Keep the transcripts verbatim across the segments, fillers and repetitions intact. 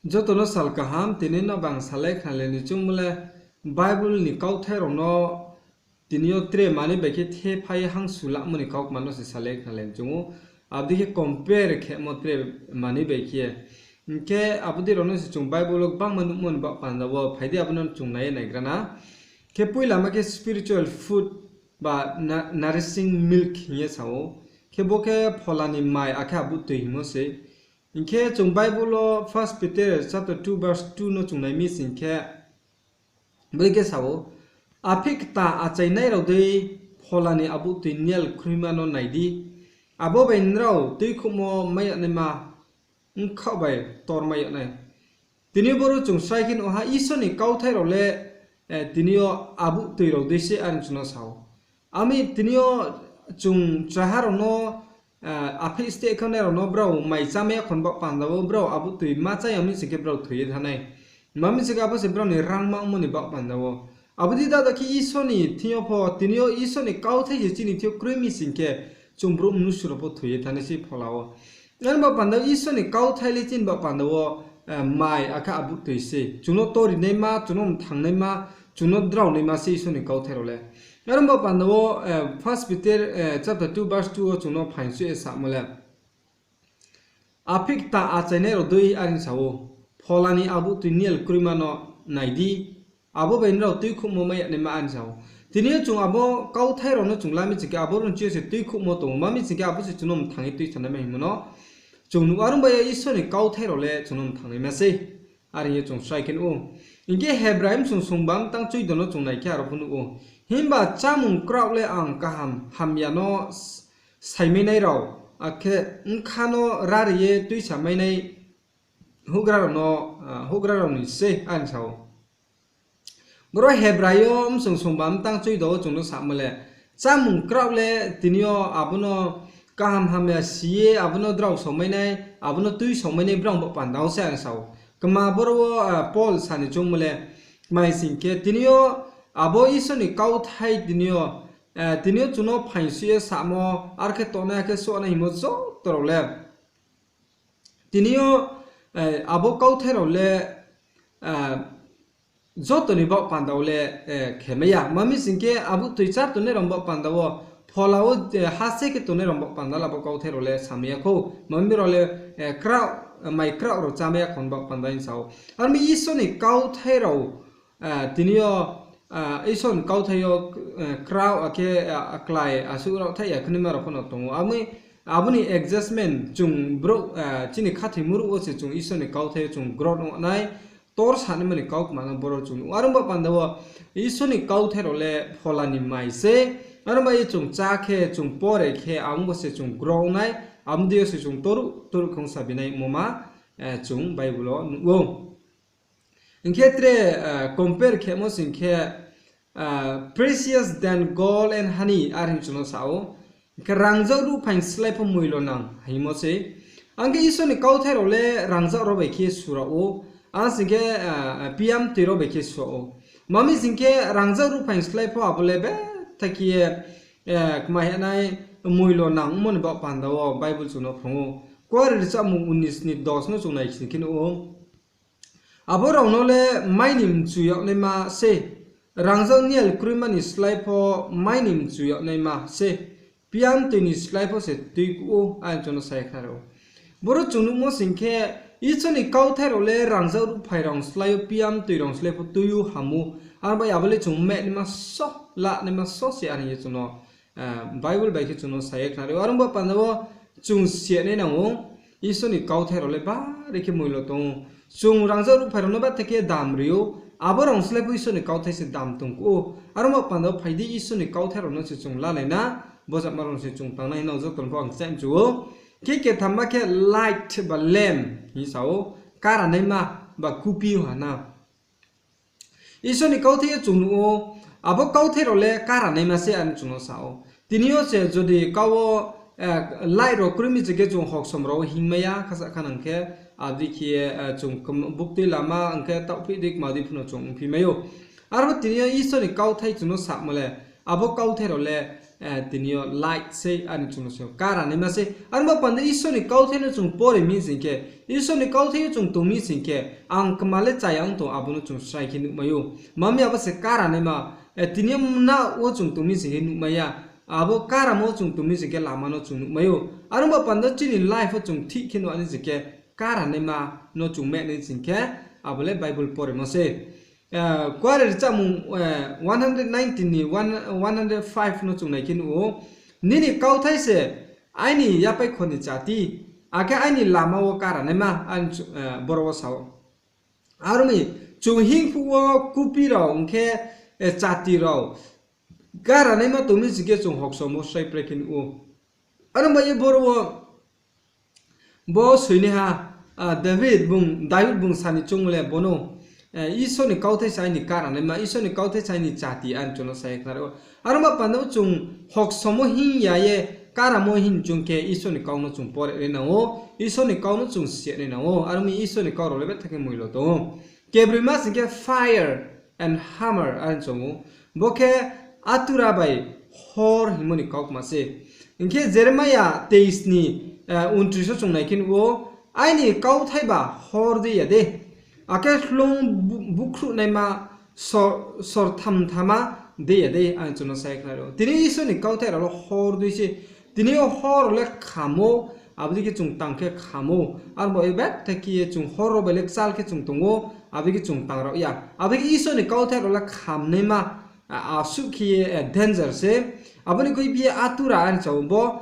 Joto no sal kaham, tini no bang salai khnalai ni choungmo le Bible ni kauthai rao no tini yo tre manoi bai khe thephai ye hangsu lamo ni kaukma no se salai khnalai ni choung ou. Abo dei khe compare khemo tre manoi bai khe. Hing khe abo dei rao no se chung Bible wo gbangma nuhmo ni baoh panda wo, phai di abo no chung nai ye naigra na. Khe poila ma khe spiritual food ba nourishing milk hing ye sa ou. Khe bo khe phola ni mai akhe abuhtoi hingmo se. Hing khe chung Bible wo First Peter chapter two verse two no chung nai mi sing khe, bodei khe sa ou, Aphih kta achainai rao dei phola ni abuhtoi nial kroima no nai di, abo bai nrao tuikhouhmo mai yag naima bkhaoh bai tor mai yag nai. Tini yo boro chung srai khe nuh ha, Isor ni kauthai rao le, tini yo abuhtoi rao dei se are chung no sa ou. Ami tini yo chung chraiha rao no, aphih steh khe nai rao no brao mai chámai ya kho ni baoh panda wo, brao abuhtoi ma chá ya mi sing khe brao thoi ye thanng nai. Ma mi sing khe abo se brao ni rangma ongmo ni baoh panda wo. Abo dei dada khe Isor ni thing yo pho, tini yo Isor ni kauthai se chini thing yo kroi mi sing khe, chung brouh mnusu rao pho thoi ye thanng nai se phola wo. Ani baoh panda wo Isor ni kauthai le chini baoh panda wo, mai akhe abuhtoi se. Chung no torinaima, chung no mthangnaima, chung no draonaima se Isor ni kauthai rao le. Ani baoh panda wo, First Peter chapter two verse two wo chung no phaingsuih ye samo le, Aphih kta achainai rao dei are sa ou, phola ni abuhtoi nial kroima no nai di, abo bai nrao tuikhouhmo mai yag naima are sa ou. Tini yo chung abo kauthai rao no chung la mi sing khe, abo rao ni chi yo se tuikhouhmo tong ou, ma mi sing khe abo se chung no mthang ye tuisa naima hingmo no chung nuh ou. Are ong bai ye Isor ni kauthai rao le chung no mthangnaima sei. Are hing ye chung srai khe nuh ou. Hing khe Hebrai bsung sungba mtang chuido no chung nai khe aro pho nuh ou. Himba chámung kraoh le ang kaham hamya no saimainai rao, akhe bkha no rari ye tuisamainai houhgra rao no, houhgra rao ni sei are sa ou. Boro Hebrai yo bsung sungba mtang chuido wo chung no samo le, chámung kraoh le tini yo abo no kaham hamya si ye abo no drao saomainai, abo no tui saomainai brao baoh panda wo se are sa ou. Kma boro wo, Paul sa ni choungmo le, mai sing khe tini yo abo Isor ni kauthai tini yo, tini yo chung no phaingsuih ye samo, are khe tongnai akhe suhnai hingmo joto rao le tini yo, abo kauthai rao le, joto ni baoh panda wo le, khemai ya. Ma mi sing khe abuhtoi chá tongnai rao baoh panda wo, phola wo, ha se khe tongnai rao baoh panda le abo kauthai rao le samai ya khou. Ma mi rao le, mai kraoh rao chámai ya kho ni baoh panda hing sa ou. Are mi Isor ni kauthai rao, tini yo, Isor ni kauthai yo, kraoh akhe, klái asuh rao thaih ya khnaima rao pho no tong ou. Abo ni adjustment chung brouh, chini khathoimo ruh wo se chung Isor ni kauthai yo chung grow ong nai, tor sanaima ni kaukma no boro chung nuh ou. Are ong baoh panda wo Isor ni kauthai rao le phola ni mai se. Are ong bai ye chung chá khe, chung pore khe, abo bo se chung grow ong nai, abo dei yo se chung toruh toruh khe ong sabinai moma, chung Bible wo nuh ou. Hing khe tre, compare khemo sing khe, precious than gold and honey are hing chung no sa ou. Hing khe rangzag ruhphaing slái pho moilo nang hingmo se. Ang khe Isor ni kauthai rao le rangzag rao bai khe su rao ou. Ang sing khe, piam toi rao bai khe su rao ou. Ma mi sing khe rangzag ruhphaing slái pho abo le betha khe ye, kmai hanai moilo nang ongmo ni baoh panda wo Bible chung no phrung ou. Kuare rchamung unis ni dos no chung nai sing khe nuh ou. Abo rao no le mai ni mchu yag naima se, rangzag nial kroima ni slái pho mai ni mchu yag naima se, piam toi ni slái pho se tuikuh ou, are chung no sa ye khnari ou. Boro chung nuhmo sing khe, Isor ni kauthai rao le rangzag ruhphai rao slái yo piam toi rao slái pho tui ou ham ou, are bai abo le chung meh naima so, la naima so se are hing ye chung no, Bible bai khe chung no sa ye khnari ou. Are ong baoh panda wo chung si nai nang ou, Isor ni kauthai rao le bari khe moilo tong ou. Chung rangzag ruhphai rao no betha khe dam ri ou, abo rao slái pho Isor ni kauthai se dam tong ou. Are ong baoh panda wo phai di Isor ni kauthai rao no se chung lalai na, bojama rao no se chung tangnai hing no joto no pho ang kchaih mchu ou. Khe kethamma khe light ba lamp hing sa ou, kara naima ba kupi ha na. Isor ni kauthai yo chung nuh ou, abo kauthai rao le kara naima se are chung no sa ou. Tini yo se jodi kau wo, light rao kroi mi sing khe chung hoksom rao hingmai ya, khasa kha nang khe, abo dei khe, chung buktui lama ong khe taohphih dei kma dei pho no chung ongphi mai ou. Arpho tini yo Isor ni kauthai chung no samo le, abo kauthai rao le, tini yo light sei, are chung no sa ou, kara naima sei. Are ong ba panda Isor ni kauthai no chung pore mi sing khe, Isor ni kauthai yo chung tong mi sing khe, ang kma le chaya ong tong, abo no chung srai khe nuhmai ou. Mami abo se kara naima, tini yo mna wo chung tong mi sing khe nuhmai ya. Abo karamo chung tong mi sing khe lama no chung nuhmai ou. Are ong ba panda chini life wo chung thik khe nuh nai sing khe, kara naima no chung meh nai sing khe, abo le Bible poremo se. Kuare rchamung one hundred nineteen ni one hundred five no chung nai khe nuh ou, nini kauthai se aini yapaikho ni chati, akhe aini lama wo kara naima, boro wo sa ou. Are ong mi, chung hingphuh wo kupi rao, ong khe, chati rao, kara naima tong mi sing khe chung hoksom wo srai prai khe nuh ou. Are ong ba ye boro wo bo soinaiha, David bung, David bung sa ni choungmo le bono, Isor ni kauthai sa aini kara naima, Isor ni kauthai sa aini chati, are chung no sa ye khnari ou. Are ong ba panda wo chung hoksom wo hing ya ye, karamo hing chung khe Isor ni kau no chung pore nai nang ou, Isor ni kau no chung si nai nang ou. Are ong mi Isor ni kau rao le betha khe moilo tong ou. Kebroima sing khe fire and hammer, are chung ou. Bo khe atura bai hor hingmo ni kaukma se. Hing khe Jeremiah teis ni untris wo chung nai khe nuh ou, aini kauthai ba hor dei ya de, akhe hloung bukhruhnaima sor tham thama dei ya de, are chung no sa ye khnari ou. Tini Isor ni kauthai rao le hor dei se. Tini yo hor rao le kham ou, abo dei khe chung tang khe kham ou. Are ong ba ye betha khe ye chung hor rao bai le kchal khe chung tong ou, abo dei khe chung tang rao ya. Abo dei khe Isor ni kauthai rao le khamnaima, asuh khe ye danger se. Abo ni khuiphi ye atura, are sa ou bo,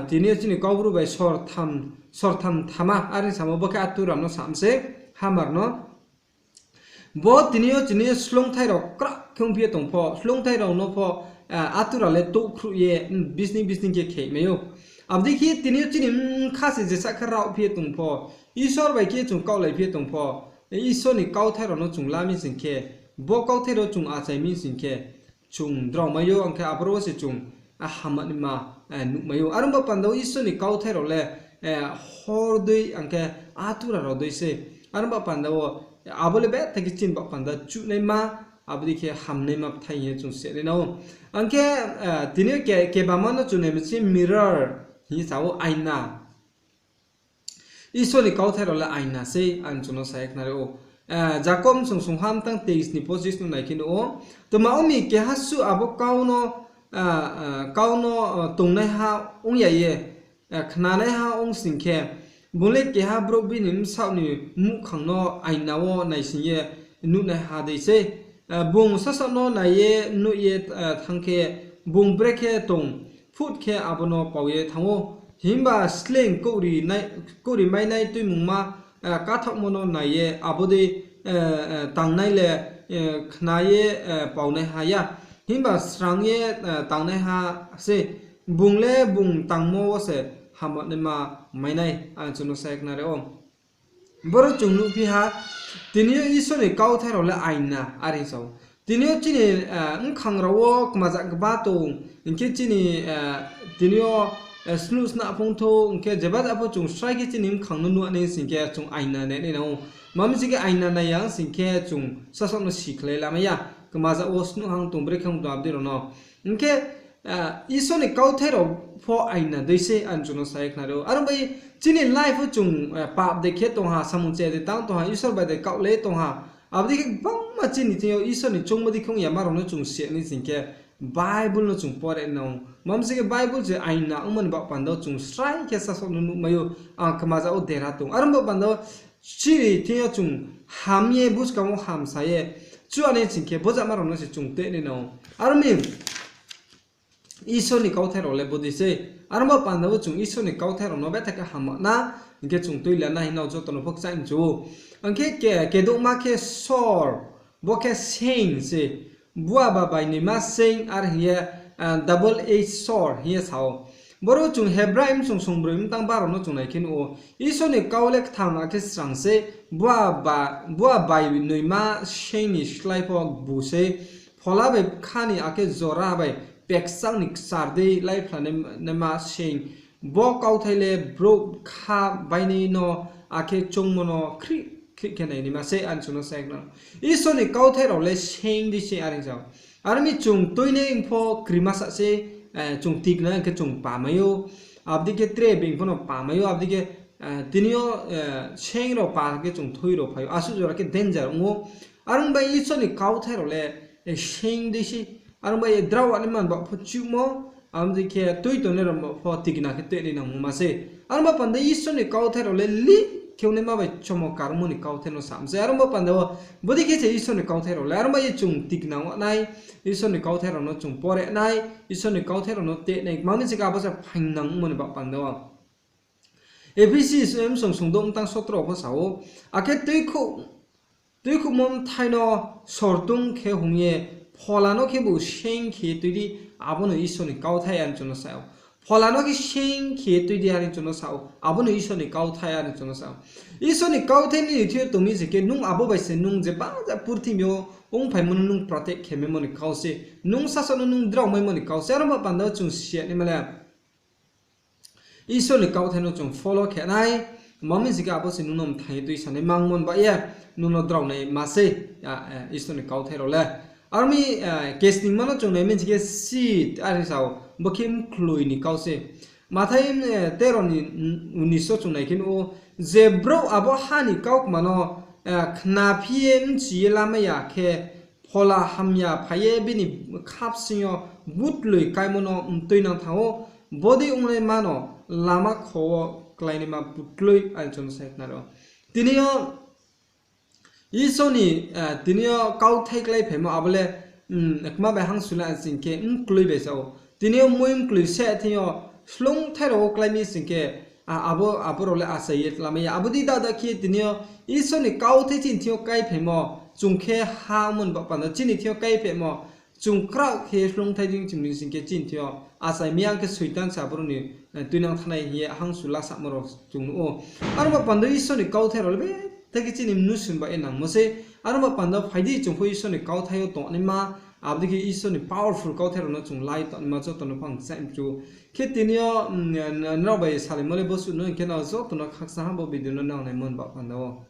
tini yo chini Kaubru bai sor tham thama, are samo bo khe atura no sam se, hammer no. Bo tini yo chini yo slungthai rao krah khe ongphi ye tong pho, slungthai rao no pho, atura le touhkhruh ye, bisning bisning khe kheimai ou. Abo dei khe tini yo chini bkha se jesa khe raohphi ye tong pho, Isor bai khe chung kaohlaiphi ye tong pho, Isor ni kauthai rao no chung la mi sing khe, bo kauthai rao chung achai mi sing khe, chung draomai ou, ang khe aboro wo se chung hamma naima nuhmai ou. Are ong ba panda wo Isor ni kauthai rao le hor dei, ang khe atura rao dei se. Are ong ba panda wo abo le betha khe chini ba panda chuhnaima, abo dei khe hamnaima bthai hing ye chung si nai nang ou. Ang khe tini yo kebama no chung nai mi se mirror hing ye sa ou, aina. Isor ni kauthai rao le aina sei, are chung no sa ye khnari ou. Jakob bsung sungha mtang teis ni pochis no nai khe nuh ou, tma ong mi keha suh abo kau no, kau no tongnaiha ong ya ye, khnanaiha ong sing khe, bung le keha brouh bini bsaoh ni muhkhang no aina wo naising ye nuhnaiha dei sei. Bung sasaoh no nai ye nuh ye thanng khe, bung brekhe tong, phut khe abo no pao ye thanng ou. Himba sleing kouhri mainai tuimungma káthaohmo no nai ye abo dei tangnai le khna ye paonaiha ya, himba srang ye tangnaiha sei. Bung le bung tangmo wo se hamma naima mai nai, are chung no sa ye khnari ou. Boro chung nuhphi ha, tini yo Isor ni kauthai rao le aina, are sa ou. Tini yo chini bkhang rao wo kmaza kba tong, hing khe chini, tini yo snuh snah phung thou, hing khe jeba jat pho chung srai khe chini bkhang no nuh nai sing khe chung aina nai nai nang ou. Mami sing khe aina nai ya sing khe chung sasaoh no sikhlai lamai ya. Kmaza wo snuh hang tong, brekhe ong tong, abo dei rao no. Hing khe Isor ni kauthai rao pho aina dei se, are chung no sa ye khnari ou. Are ong bai chini life wo chung pap dei khe tong ha, samung chaya dei tang tong ha, Isor bai dei kaohlai tong ha, abo dei khe gbangma chini thing yo Isor ni choungmo dei khe ong yama rao no chung si nai sing khe, Bible no chung pore nang ou. Mami sing khe Bible se aina ongmo ni ba panda wo chung srai khe sasaoh no nuhmai ou, ang kmaza wo dera tong. Are ong ba panda wo chini thing yo chung ham ye, buskang wo hamsa ye chuh nai sing khe, bo jama rao no se chung tui nai nang ou. Are ong mi Isor ni kauthai rao le bo dei sei. Are ong ba panda wo chung Isor ni kauthai rao no betha khe hamma na, hing khe chung tui la na hing nao joto no pho kchaih mchu ou. Ang khe kedouhma khe sword, bo khe seing se. Bua ba bai noima seing, are hing ye double edged sword hing ye sa ou. Boro chung Hebrai bsung sungbroi mtang baro no chung nai khe nuh ou. Isor ni kau le kthang akhe srang sei, bua bai noima seing ni slái pho gbu sei, phola bai bkha ni akhe jora bai pekchang ni kchar dei láiphla naima seing. Bo kauthai le brouh bkha bainai no akhe choungmo no khrih khrih khe nainaima sei, are chung no sa khe nang. Isor ni kauthai rao le seing dei se, are hing sa ou. Are ong mi chung tuinai pho krima sa se, chung tikna khe chung pamai ou, abo dei khe tre being pho no pamai ou, abo dei khe tini yo seing rao pa khe chung thoi rao phai ou, asuh jora khe danger ong ou. Are ong bai Isor ni kauthai rao le seing dei se, are ong bai drao anaima ni baoh pho chuhmo, abo dei khe tui tongnai rao ni baoh pho tikna khe tuinai nangmo ma se. Are ong ba panda Isor ni kauthai rao le lih khe ongnaima bai chomotkar ongmo ni kauthai no sam se. Are ong ba panda wo, bodei khe se Isor ni kauthai rao le, are ong bai ye chung tikna ong nai, Isor ni kauthai rao no chung pore nai, Isor ni kauthai rao no tuinai, kma mi se khe abo se phaingnang ongmo ni baoh panda wo. Ephesi bsong sungdouh mtang sotro pho sa ou, akhe tuikhouhmo bthai no sortung khe hung ye, phola no khebu seing khe ye tui di, abo no Isor ni kauthai are chung no sa ou. Phola no khe seing khe ye tui di are chung no sa ou, abo no Isor ni kauthai are chung no sa ou. Isor ni kauthai nini thing yo tong mi se khe nung abo bai se nung jeba ja purthimbi yo ongphaimo no nung protect khe maimo ni kau se, nung sasaoh no nung drao maimo ni kau se, are ong ba panda wo chung si ya naima le Isor ni kauthai no chung follow khe nai, kma mi se khe abo se nung no mthang ye tuisanai mangmo ni baoh ye, nung no drao nai ma se, Isor ni kauthai rao le. Are ong mi, kesningma no chung nai mi se khe seed are sa ou, bo khe mkloi ni kau se. Mathai tero ni unis wo chung nai khe nuh ou, je brouh abo ha ni kaukma no khnaphi ye bchi ye lamai ya khe, phola hamya phai ye bini khabsing yo butloi kaimo no mtuinang thanng ou, bodei ongnaima no lama kho wo kláinaima butloi are chung no sa ye khnari ou. Tini yo Isor ni, tini yo kauthai kláiphaimo abo le kma bai hangsu la sing khe mkloi bai sa ou. Tini yo moi mkloi se thing yo slungthai rao wo klái mi sing khe, abo, abo rao le achai ye lamai ya. Abo dei dada khe tini yo Isor ni kauthai chini thing yo káiphaimo, chung khe ha ongmo ni baoh panda chini thing yo káiphaimo, chung kraoh khe slungthai dei chung ni sing khe chini thing yo achai mi ya khe Soitan se abo rao ni tuinang thanngnai hing ye hangsu lasamo rao chung nuh ou. Are ong ba panda Isor ni kauthai rao le betha khe chini mnusu ni baoh ye nangmo sei. Are ong ba panda phai di chung pho Isor ni kauthai yo tongnaima, abo dei khe Isor ni powerful kauthai rao no chung lai tongnaima joto no phang kchaih mchu. Khe tini yo nrao bai salaimo le bo suh no hing khe nrao joto no khakchang ha bo video no nang naimo ni baoh panda wo.